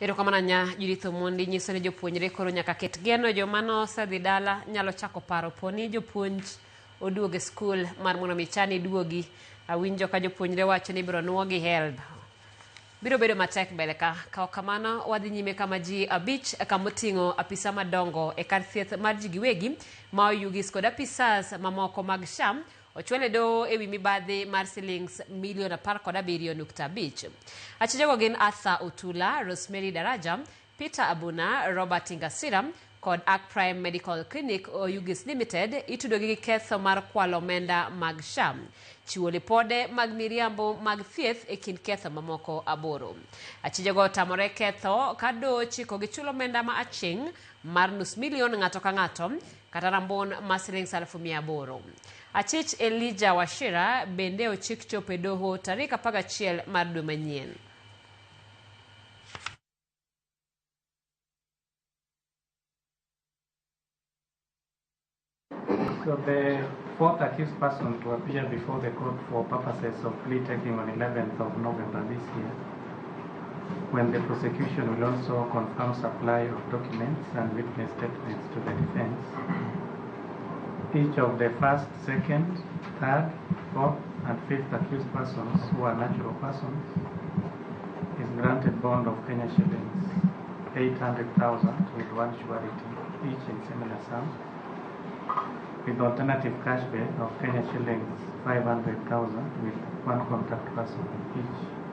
Erokamano nya Judith Omondi nyiso ni jopuonjre koro nyaka ket geno joma nosedhi dala nyalo chako paro po ni jopuonj oduogo e skul mar mondo mi chani duogi. Awinjo ka jopuonjre wacho ni ibiro nuogi HELB. Biro bedo matek mbele ka. Ka ok kamano wadhi nyime kama ji abich kamoting'o apisa madongo e kar thieth mar ji giwegi ma Oyugis kod apisas mamoko mag SHA ochwal e doho ewi mibadhi mar silings milion 17.5. Achijego gin Arthur Otula, Rosemary Daraja, Peter Abuna, Robert Ingasira kod Arc Prime Medical Clinic Oyugis Limited itudogi gi ketho mar kwalo omenda mag SHA, chiwo lipode mag miriambo mag thieth e kind ketho mamoko aboro. Achijego otamore ketho ka doho ochikogi chulo omenda ma aching' mar nus milion ng'ato ka ng'ato kata rambun ma silings 800,000. Achich Elijah Wachira bende ochik chopo e doho tarik 11 mar dwe manyien. So the fourth accused person to appear before the court for purposes of plea taking on 11th of November this year, when the prosecution will also confirm supply of documents and witness statements to the defense. Each of the first, second, third, fourth, and fifth accused persons who are natural persons is granted bond of Kenya shillings 800,000 with one surety, each in similar sum, with alternative cash bail of Kenya shillings 500,000 with one contact person each.